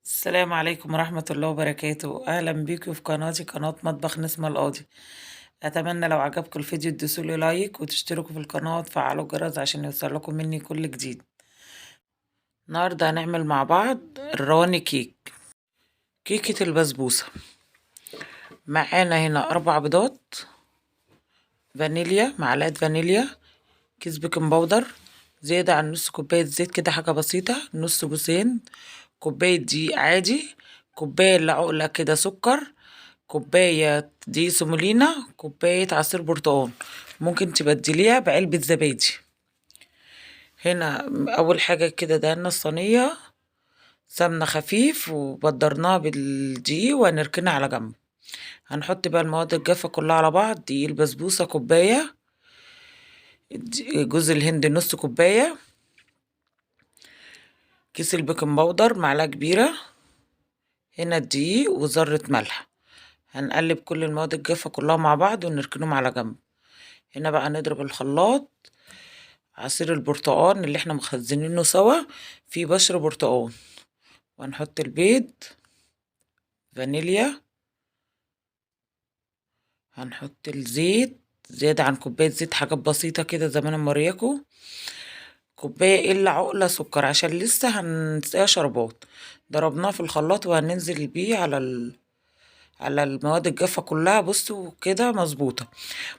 السلام عليكم ورحمة الله وبركاته. أهلا بيكم في قناتي، قناة مطبخ نسمة القاضي. أتمنى لو عجبكم الفيديو تدوسوا لي لايك وتشتركوا في القناة وتفعلوا الجرس عشان يوصلكم مني كل جديد. النهاردة هنعمل مع بعض الرواني كيك، كيكة البسبوسة. معانا هنا 4 بيضات، فانيليا، معلقة فانيليا، كيس baking powder، زيادة عن نص كوباية زيت كده، حاجة بسيطة، نص جوزين، كوباية دقيق عادي، كوباية إلا عقلة كده سكر، كوباية دقيق سيمولينا، كوباية عصير برتقال، ممكن تبدليها بعلبة زبادي. هنا أول حاجة كده دهنا الصينية سمنة خفيف وبدرناها بالدقيق وهنركنها على جنب. هنحط بقى المواد الجافة كلها على بعض. دقيق البسبوسة كوباية، جوز الهند نص كوباية، كيس ال baking powder معلقة كبيرة، هنا الدقيق وذرة ملح. هنقلب كل المواد الجافة كلها مع بعض ونركنهم على جنب. هنا بقى نضرب الخلاط عصير البرتقال اللي احنا مخزنينه سوا في بشر برتقال، وهنحط البيض، فانيليا، هنحط الزيت زيادة عن كوباية زيت، حاجات بسيطة كده زي ما انا مورياكم، كوباية إلا عقلة سكر عشان لسه هنسقيها شربات. ضربناه في الخلاط وهننزل بيه على المواد الجافة كلها. بصوا كده مظبوطة.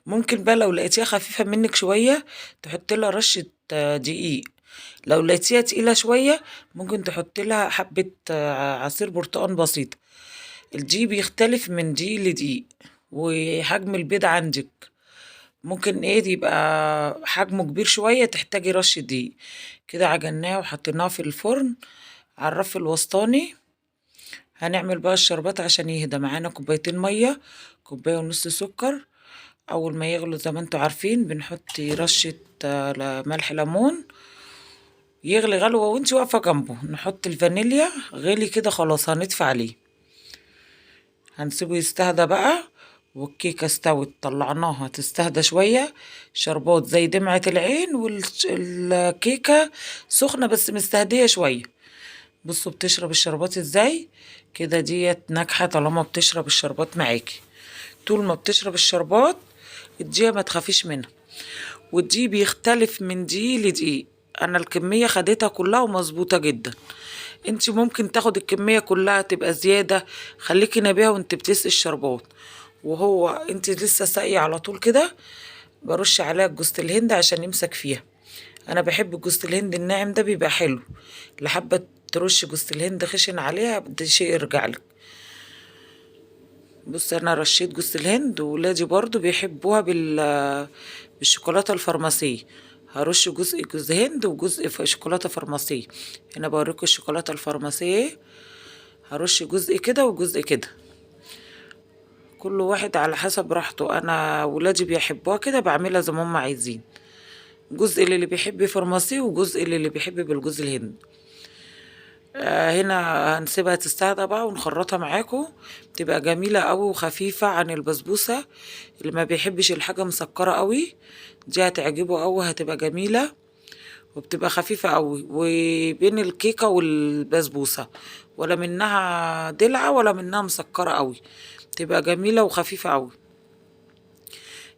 ممكن بقى لو لقيتيها خفيفة منك شوية تحط لها رشة دقيق، لو لقيتيها تقيلة شوية ممكن تحط لها حبة عصير برتقال بسيطة. الدقيق بيختلف من دقيق لدقيق، وحجم البيض عندك ممكن يبقى حجمه كبير شوية تحتاجي رشة دقيق. كده عجناها وحطيناها في الفرن على الرف الوسطاني. هنعمل بقى الشربات عشان يهدى. معانا كوبايتين مية، كوباية ونص سكر. أول ما يغلو زي ما انتوا عارفين بنحط رشة ملح ليمون، يغلي غلوة وانتي واقفة جنبه نحط الفانيليا. غلي كده خلاص هنطفي عليه، هنسيبه يستهدى بقى. والكيكة استوت، طلعناها تستهدى شوية. شربات زي دمعة العين، والكيكة سخنة بس مستهدية شوية. بصوا بتشرب الشربات ازاي كده، ديت ناجحة طالما بتشرب الشربات معاكي. طول ما بتشرب الشربات اديها ما تخافيش منها. والدقيق بيختلف من دقيق لدقيق، انا الكمية خدتها كلها ومظبوطة جدا. انت ممكن تاخد الكمية كلها تبقى زيادة، خليكي نبيهة وانت بتسقي الشربات. وهو انت لسه ساقية على طول كده برش عليها جوز الهند عشان يمسك فيها. انا بحب جوز الهند الناعم ده بيبقى حلو، لحبة ترش جوز الهند خشن عليها ده شيء يرجع لك. بص انا رشيت جوز الهند، وولادي برضو بيحبوها بالشوكولاتة الفرماسية. هرش جزء جوز هند وجزء شوكولاتة فرماسية. هنا بوريكم الشوكولاتة الفرماسية، هرش جزء كده وجزء كده، كل واحد على حسب راحته. انا ولادي بيحبوها كده بعملها زي ما هم عايزين، جزء للي بيحب فرماسي وجزء للي بيحب بالجوز الهند. هنا هنسيبها تستهدى بقى ونخرطها معاكم، بتبقى جميلة قوي وخفيفة عن البسبوسة. اللي ما بيحبش الحاجة مسكرة قوي دي هتعجبه قوي، هتبقى جميلة وبتبقى خفيفة قوي، وبين الكيكة والبسبوسة ولا منها دلعة ولا منها مسكرة قوي، بتبقى جميلة وخفيفة قوي.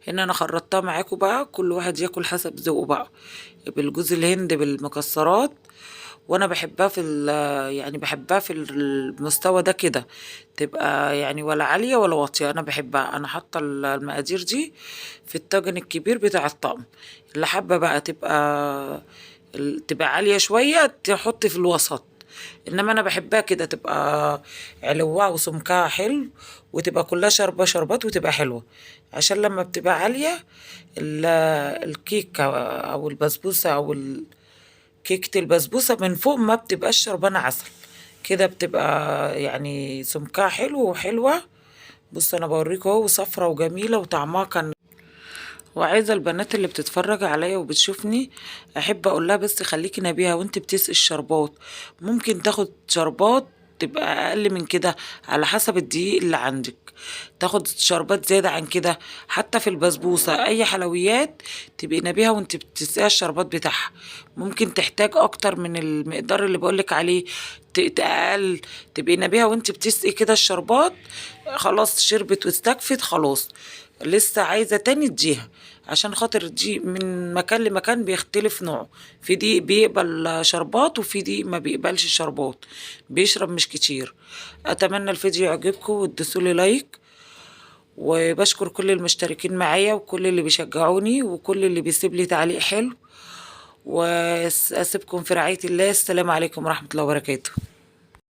هنا انا خرطتها معاكم بقى، كل واحد ياكل حسب ذوقه بقى، بالجوز الهند بالمكسرات. وانا بحبها في يعني بحبها في المستوى ده كده، تبقى ولا عالية ولا واطية، انا بحبها. انا حاطة المقادير دي في الطاجن الكبير بتاع الطقم، اللي حابة بقى تبقى عالية شوية تحط في الوسط، انما انا بحبها كده تبقى علوها وسمكها حلو، وتبقى كلها شاربة شربات وتبقى حلوة. عشان لما بتبقى عالية الكيكة او البسبوسة او كيكة البسبوسة من فوق ما بتبقاش شربانة عسل كده، بتبقى سمكها حلو وحلوة. بص انا بوريكم اهو، صفرة وجميلة وطعمها كان. وعايزة البنات اللي بتتفرج عليا وبتشوفني احب اقول لها بس خليكي نبيهة وانت بتسقي الشربات. ممكن تاخد شربات تبقى اقل من كده على حسب الدقيق اللي عندك، تاخد شربات زيادة عن كده. حتى في البسبوسة اي حلويات تبقي نبيهة وانت بتسقيها الشربات بتاعها، ممكن تحتاج اكتر من المقدار اللي بقولك عليه، اقل. تبقي نبيهة وانت بتسقي كده الشربات، خلاص شربت واستكفت، خلاص لسه عايزة تاني تديها، عشان خاطر دي من مكان لمكان بيختلف نوعه. في دقيق بيقبل شربات وفي دقيق ما بيقبلش شربات، بيشرب مش كتير. اتمنى الفيديو يعجبكم وتدوسولي لايك، وبشكر كل المشتركين معايا وكل اللي بيشجعوني وكل اللي بيسيب لي تعليق حلو، واسيبكم في رعاية الله. السلام عليكم ورحمة الله وبركاته.